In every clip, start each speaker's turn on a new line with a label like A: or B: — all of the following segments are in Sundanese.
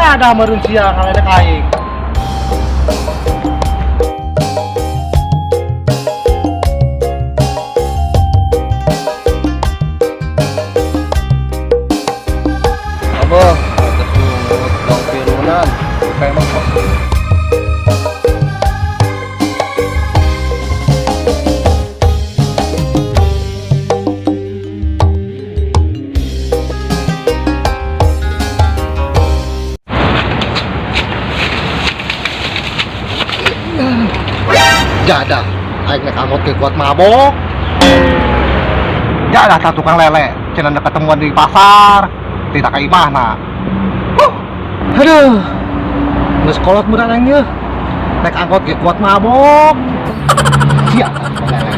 A: Jadah meureun sia ngaledek aing.
B: Apa? Eta sungut dong pirunan. Pempek.
A: Jadah, aing naik angkot ge kuat mabok. Jadah tah tukang lele, cenah ketemuan di pasar, tidak ka imahna. Huh. Aduh. Geus kolot meureun aing ieu. Naik angkot ge kuat mabok. Sia tukang lele.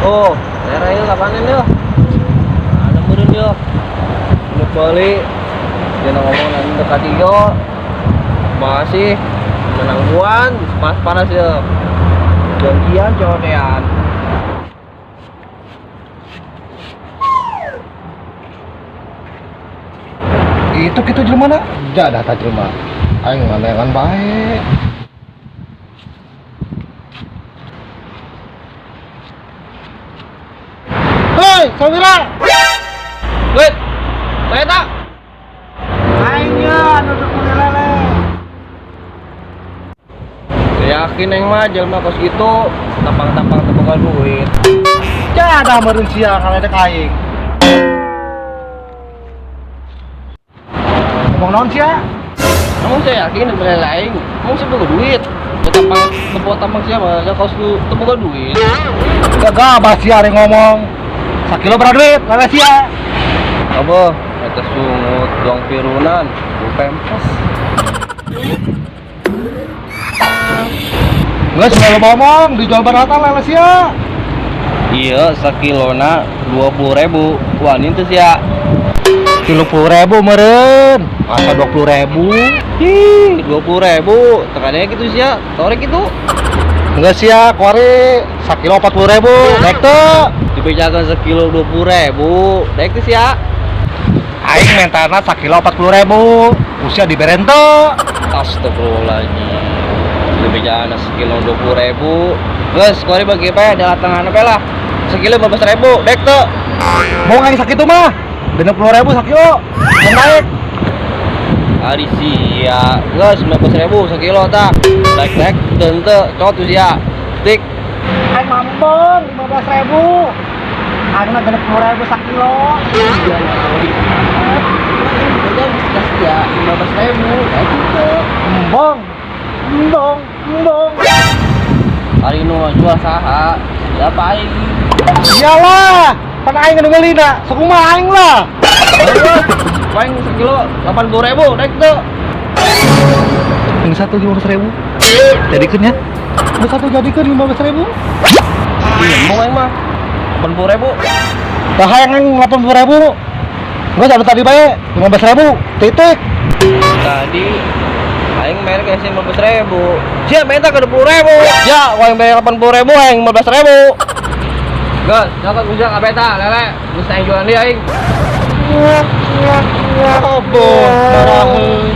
B: Oh, daerah ieu kapanan yeuh? Ada meureun yeuh. Nu bali dia ngomong nanti dekat iyo. Masih menangguan, panas-panas ya. Janjian codean.
A: Itu kitu jelema na? Jadah tah jelema. Aing nganeangan bae. Hei, Sawira.
B: Wait. Saya tak.
A: Aing nya anu dek meuli lele.
B: Yakin aing mah jelema kos kitu tampang-tampang teu boga duit.
A: Jadah meureun sia ngaledek aing. Ngomong naon sia?
B: Kamu saya yakin beli lele aing, kamu sih boga duit. Tampang teu tampang sia mah ya kos teu boga duit.
A: Gagabah sia ari ngomong. Sakilo berapa duit lele sia?
B: Apa? Eta sungut doang pirunan, bu pempes.
A: Geus kalau ngomong dijual berapa lele sia?
B: Iya, sakilona 20.000. Wah, ini tuh sia.
A: 30.000 meureun. Masa 20.000?
B: Ih, 20.000. Tekannya gitu sia. Torek gitu.
A: Enggak sia, kuari sakilo 40.000. Dek teu.
B: Dibejakan sekilo 20.000. Dek teu sia.
A: Aing mentana sakilo 40.000. Usia diberen teu.
B: Astagfirullahaladzim. Dibejakan sekilo 20.000. Geus, kuari bagi pe datangan pe lah. Sekilo 15.000, dek teu.
A: Mau aing sakitu mah. 60.000 sakilo. Mau naik.
B: Ari sia, geus 15.000 sekilo tah. Dek-dek teu teu cot tuh sia. Tik.
A: Aing mampung 15.000. Aing mah 60.000 sakilo.
B: Iya, ya 15.000, kayak gitu.
A: Embong. Embong, embong.
B: Ari nu jual saha? Siapa aing?
A: Iyalah, pan aing nu meulina, sakumaha aing lah.
B: Paling sekilo 80.000, dek teu.
A: Yang satu 15.000. Jadikeun ya. Yang satu jadikeun 15.000.
B: Iya, mau aing mah 80.000.
A: Tah hayang aing 80.000. Geus anu tadi bae 15.000. Titik.
B: Tadi aing merek kasih 15.000. Sia minta ke 20.000. Ya, aing bayar 80.000, aing 15.000. Geus, catat ujang kabeh tah, lele. Geus aing jualan deui aing.
A: Apa? Maraheun.